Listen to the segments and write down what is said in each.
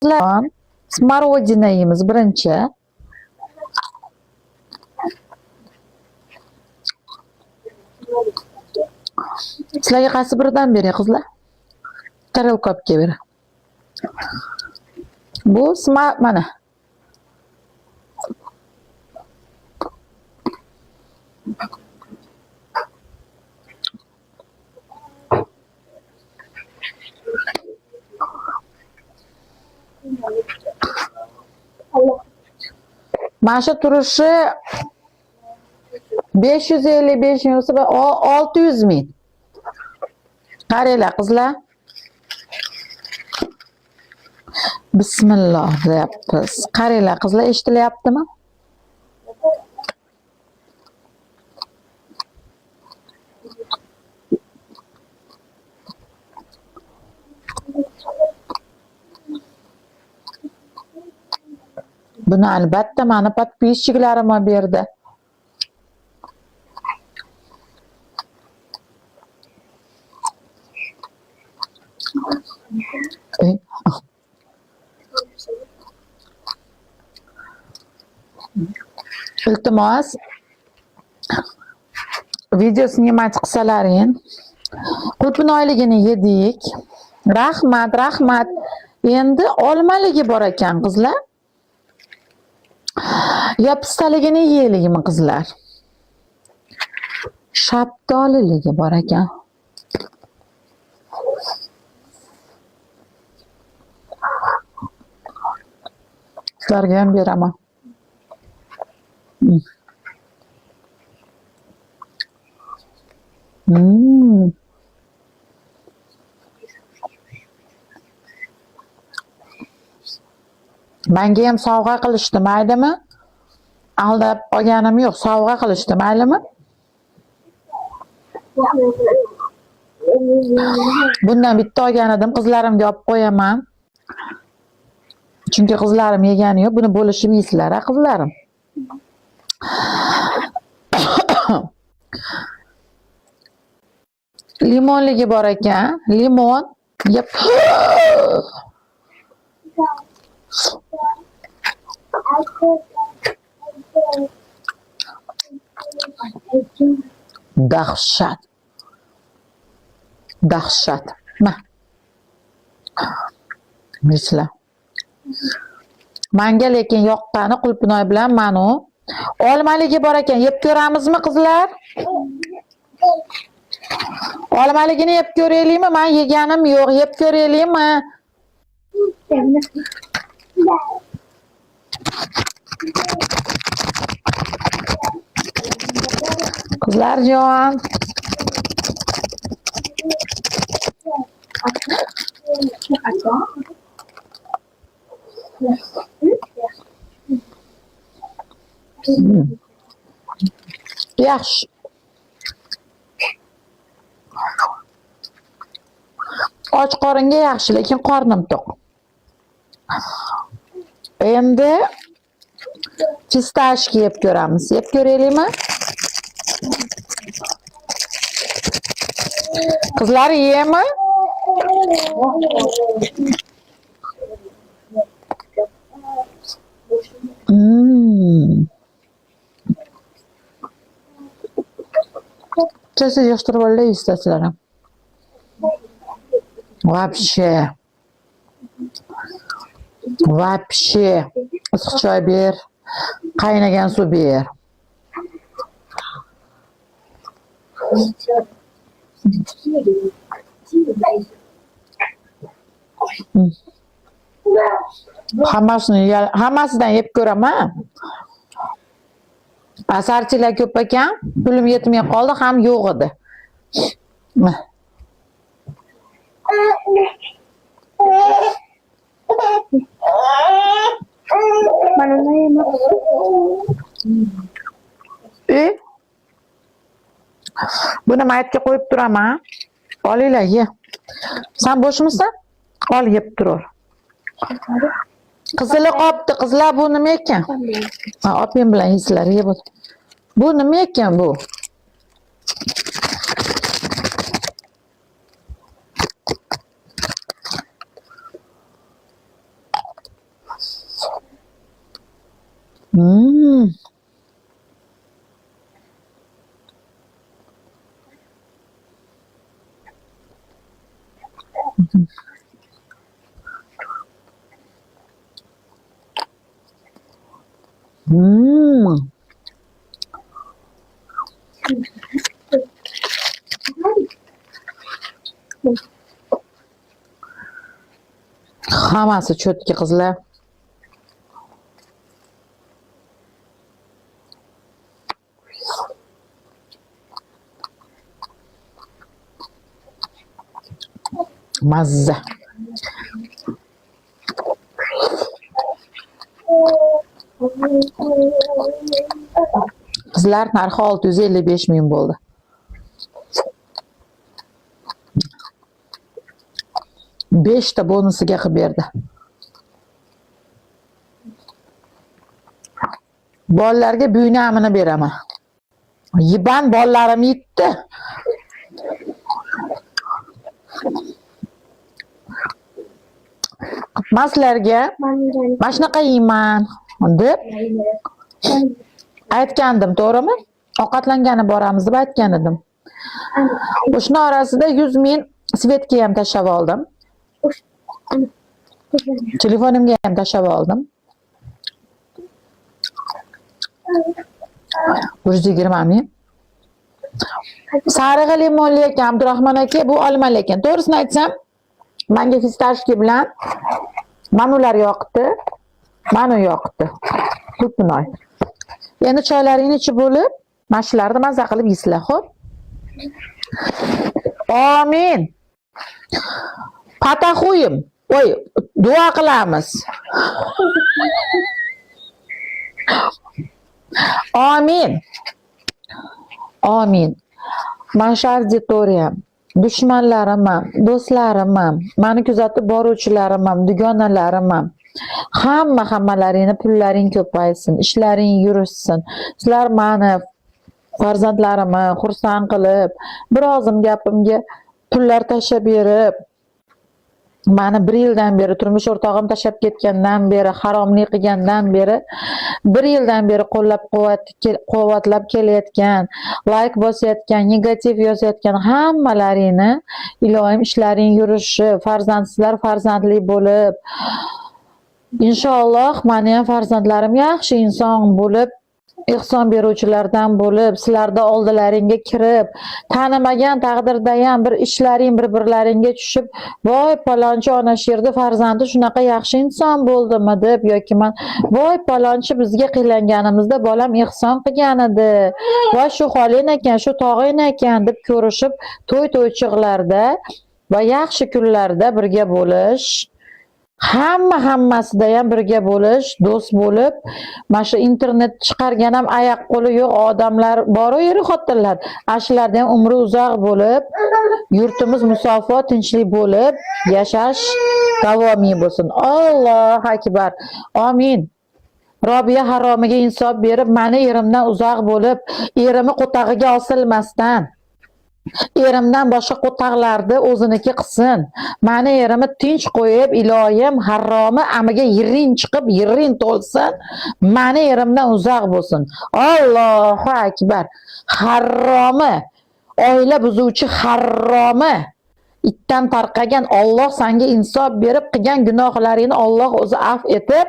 Qizlar, смородина yeymiz birinchi. Sizlarga qaysi biridan beray, qizlar? Tarelka olib kelib beray. Bu mana. Mana shu turishi 555 ming bo'lsa, 600 ming. Qaranglar, qizlar. Bismillah deyapmiz. Qaranglar, qizlar, eshitilyaptimi? Buni albatta mani подписчиklarim olib berdi. Ey, ah. Iltimos, video снимать qilsalaring. Qulpinoyligini yedik. Rahmat, rahmat. Endi olmaligi bor ekan, qizlar. Yo pistaligini yeylikmi, qizlar? Shaftoliligi bor ekan. Sizlarga ham beraman. Menga ham sovg'a qilishdi, maylimi? Aldab olganim yo'q, sovg'a qilishdi, maylimi? Bundan bitta olgan edim, qizlarimga olib qo'yaman. Chunki qizlarim yegani yo'q, buni bo'lishib yeysizlar, a qizlarim. Limonligi bor ekan, limon. Yep. Dahshat. Dahshat. Ma. Yeysizlar. Manga lekin yoqqani qulpinoy bilan manu. Olmaligi bor ekan, yeb ko'ramizmi, qizlar? Olmaligini yeb ko'raylikmi? Men yeganim yo'q, yeb ko'raylikmi? Qizlarjon. Yaxshi. Och qoringa yaxshi, lekin qornim to'q. Endi fistashka yeb ko'ramiz. Yeb ko'raylikmi? Qizlar yeymi? Tez yig'ishtirib olay istasizlar ham. Вообще. Вообще. Issiq choy ber. Qaynagan suv ber. Hammasini hammasidan yeb ko'raman. Asarchilar ko'p ekan, pulim yetmay qoldi, ham yo'q edi. Mana uni yema. E? Buni maytga qo'yib turaman. Olinglar, ye. Sen bo'shmisan? Ol, yeb turur. Qizili qopti, qizlar, bu nima ekan? Ha, opam bilan yeysizlar, yeb o't. Bu nima ekan bu? Hammasi cho'tki, qizlar. Mazza. Qizlar, narxi 655 ming bo'ldi. Beshta bonusiga qilib berdi. Bolalarga buyni beraman. Yiban bolalarim yetdi. Man sizlarga mana shunaqa yeyman deb aytgandim, to'g'rimi? Ovqatlangani boramiz deb aytgan edim. O'shani orasida 100 ming свет ga ham tashlab oldim. Telefonimga ham tashlab oldim. 120 ming. Sarig'i limonli ekan, Abdurahmon aka, bu olmali ekan. To'g'risini aytsam, menga фисташки bilan manular yoqdi. Manu yoqdi. Qulpinoy. Endi choylaringni ichib bo'lib, mana shularni maza qilib yeysizlar, xo'p? Amin. Pataxuyim. Voy, duo qilamiz. Amin. Amin. Mana shu auditoriya, dushmanlarim ham, do'stlarim ham, mani kuzatib boruvchilarim ham, dugonalarim ham, hamma hammalaringni pullaring ko'paysin, ishlaring yurishsin. Sizlar mani farzandlarimni xursand qilib, bir og'zim gapimga pullar tashlab berib, mani bir yildan beri turmush o'rtog'im tashlab ketgandan beri, haromlik qilgandan beri, bir yildan beri qo'llab quvvatlab kelayotgan, layk bosayotgan, negativ yozayotgan hammalaringni iloyim ishlaring yurishi, farzandsizlar farzandli bo'lib, inshaalloh mani ham farzandlarim yaxshi inson bo'lib, ehson beruvchilardan bo'lib, sizlarda oldilaringga kirib, tanimagan taqdirda ham bir ishlaring bir-birlaringga tushib, voy palonchi ona sherda farzandi shunaqa yaxshi inson bo'ldimi deb, yoki man voy palonchi bizga qiylanganimizda bolam ehson qilgan edi, voy shu holing ekan, shu tog'ing ekan deb ko'rishib, to'y to'ychiqlarda va yaxshi kunlarda birga bo'lish, hamma hammasida ham birga bo'lish, do'st bo'lib, mana shu internet chiqargan ham oyoq qo'li yo'q odamlar bor-u, eri xotinlar, ana shularni ham umri uzoq bo'lib, yurtimiz musaffo, tinchlik bo'lib yashash davomiy bo'lsin. Allohu akbar. Amin. Robiya haromiga insof berib, mani erimdan uzoq bo'lib, erimni qo'tag'iga osilmasdan, erimdan boshqa qo'taqlarni o'ziniki qilsin. Mani erimni tinch qo'yib, iloyim haromi amiga yirin chiqib, yirin to'lsin. Mani erimdan uzoq bo'lsin. Allohu akbar. Haromi, oila buzuvchi haromi, itdan tarqagan, Alloh senga insof berib, qilgan gunohlaringni Alloh o'zi afv etib,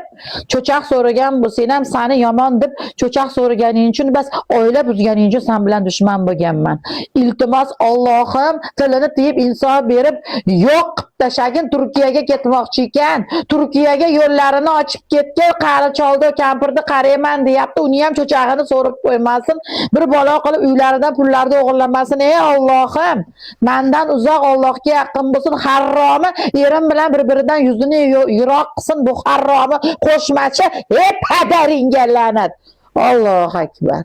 cho'chaq so'ragan bo'lsang ham seni yomon deb cho'chaq so'raganing uchun bas, oila buzganing uchun sen bilan dushman bo'lganman. Iltimos, Allohim tilini tiyib insof berib, yo'q qilib tashlagin. Turkiyaga ketmoqchi ekan. Turkiyaga yo'llarini ochib ketgan, qari choldi kampirni qarayman deyapti. Uni ham cho'chag'ini so'rib qo'ymasin. Bir balo qilib uylaridan pullarni o'g'irlamasin. Ey Allohim, mendan uzoq, Allohga yaqin bo'lsin. Harromi erim bilan bir-biridan yuzini yiroq qilsin bu harromi qo'shmachi. Ey padaringga la'nat. Allohu akbar.